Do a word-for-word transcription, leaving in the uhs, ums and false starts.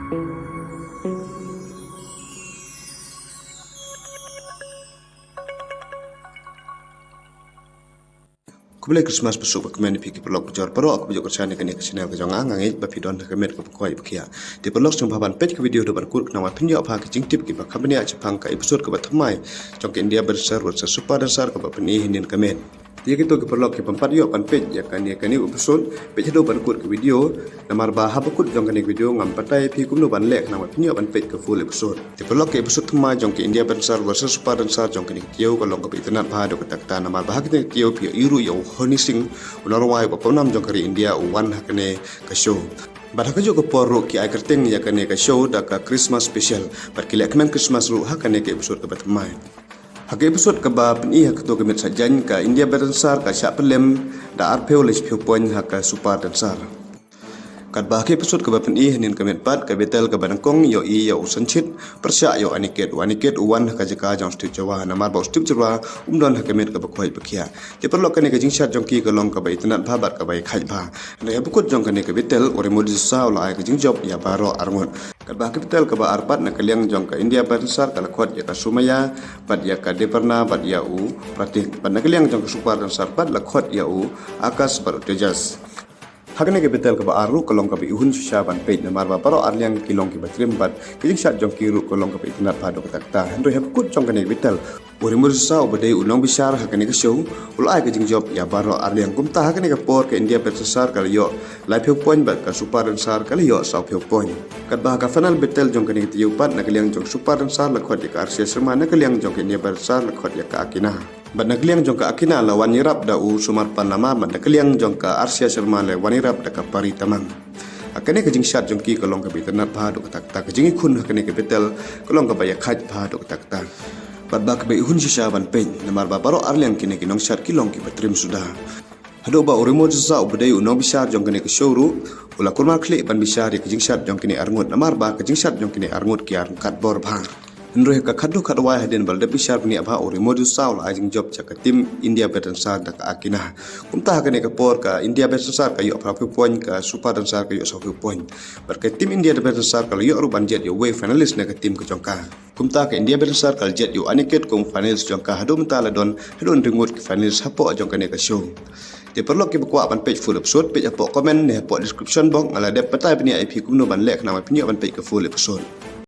Khublei Christmas basuk ba kmen ïa phi ki paralok bajor baroh kiba ïoh kyrshan ïa kane ka channel ka jong nga, nga ngeit ba phi don ha ka met kaba koit ba khiah. Te paralok, sngewbha ban peit ka video haduh ban kut khnang ba phin ïoh bha ki jingtip kiba kham bniah shaphang ka episode kaba thymmai jong ka India Bad Dancer versus Super Dancer kaba pyni hynnin ka miet. Te ïa kito ki paralok ki bym pat ïoh ban peit ïa kane, kane episode, peit haduh ban kut ka video. Namar ba haba kut jong kane ka video ngam batai ïa phi kumno ban leh khnang ba phin ïoh ban peit ka full episode. Te paralok, ka episode thymmai jong ka India Bad Dancer versus Super Dancer jong kane ka taïew ka long kaba itynnad bha haduh katta katta, namar ba ha kane ka taïew phi ïohi ruh ïa u Honey Singh, u nongrwai uba pawnam jong ka ri India, u wan ha kane ka show. Bad ha kajuh ka por ruh ki ai kyrteng ïa kane ka show da ka Christmas special, bad ki leh kmen Christmas ruh ha kane ka episode kaba thymmai. Ha ka episode kaba pyni ha kato ka miet saitjaiñ, ka India Bad Dancer ka shah pynlem da arphew lane shiphew point ha ka Super Dancer. Katba ha ka episode kaba pyni hynnin ka miet pat, ka Betel kaba nyngkong ïohi ïa u Sanchit pyrshah ïa u Aniket. U Aniket u wan ha ka jaka jong u Steve Jharwa, namar ba u Steve Jharwa um don ha ka met kaba koit ba khiah. Te paralok, kane ka jingshad jong ki ka long kaba itynnad bha bad kaba ïakhaid bha. Hynrei haba kut jong kane ka Betel, u Remo D'Souza u la ai ka jingjop ïa baroh arngut. Katba ha ka Betel kaba ar pat, na ka liang jong ka India Bad Dancer ka la khot ïa ka Sumaya bad ïa ka Deparna bad ïa u Pratik. Bad na ka liang jong ka Super Dancer pat la khot ïa u Akash bad u Tejas. Ha kane ka Betel kaba ar ruh ka long kaba ihun shisha ban peit, namar ba baroh arliang ki long kiba trim bad ka jingshad jong ki ruh ka long kaba itynnad bha haduh katta katta. Hynrei haba kut jong kane ka Betel, u Remo D'Souza uba dei u nongbishar ha kane ka show u la ai ka jingjop ïa baroh arliang. Kumta ha kane ka por ka India Bad Dancer ka la ïoh laiphew point bad ka Super Dancer ka la ïoh sawphew point. Katba ha ka final Betel jong kane ka taïew pat, na ka liang jong Super Dancer la khot ïa ka Arshia Sharma, na ka liang jong ka India Bad Dancer la khot ïa ka Akina. Bad na ka liang jong ka Akina la wan ïarap da u Sumarpan Lama, bad na ka liang jong ka Arshia Sharma la wan ïarap da ka Pari Tamang. Ha kane ka jingshad jong ki ka long kaba itynnad bha haduh katta katta, ka jingikhun ha kane ka Betel ka long kaba ïakhaid bha haduh katta katta. Bad ba kaba ihun shisha ban peit, namar ba baroh arliang kine ki nongshad ki long kiba trim suda. Haduh ba u Remo D'Souza uba dei u nongbishar jong kane ka show ruh u la kulmar khlieh ban bishar ïa ka jingshad jong kine arngut, namar ba ka jingshad jong kine arngut ki ar ryngkat bor bha. Hynrei ha ka khatduh khatwai, hadien ba la dep bishar bniah bha, u Remo D'Souza u la ai jingjop sha ka team India Bad Dancer da ka Akina. Kumta ha kane ka por ka India Bad Dancer ka ïoh phraphew point, ka Super Dancer ka ïoh sawphew point. Bad ka team India Bad Dancer ka la ïoh ruh ban jied ïa uwei u finalist na ka team ka jong ka. Kumta ka India Bad Dancer ka la jied ïa u Aniket kum u finalist jong ka. Haduh mynta la don haduh hynriew ngut ki finalist hapoh jong kane ka show. Te paralok, kiba kwah ban peit full episode, peit hapoh comment ne hapoh description box, nga la dep batai bniah ïa phi kumno ban leh khnang ba phin ïoh ban peit ka full episode.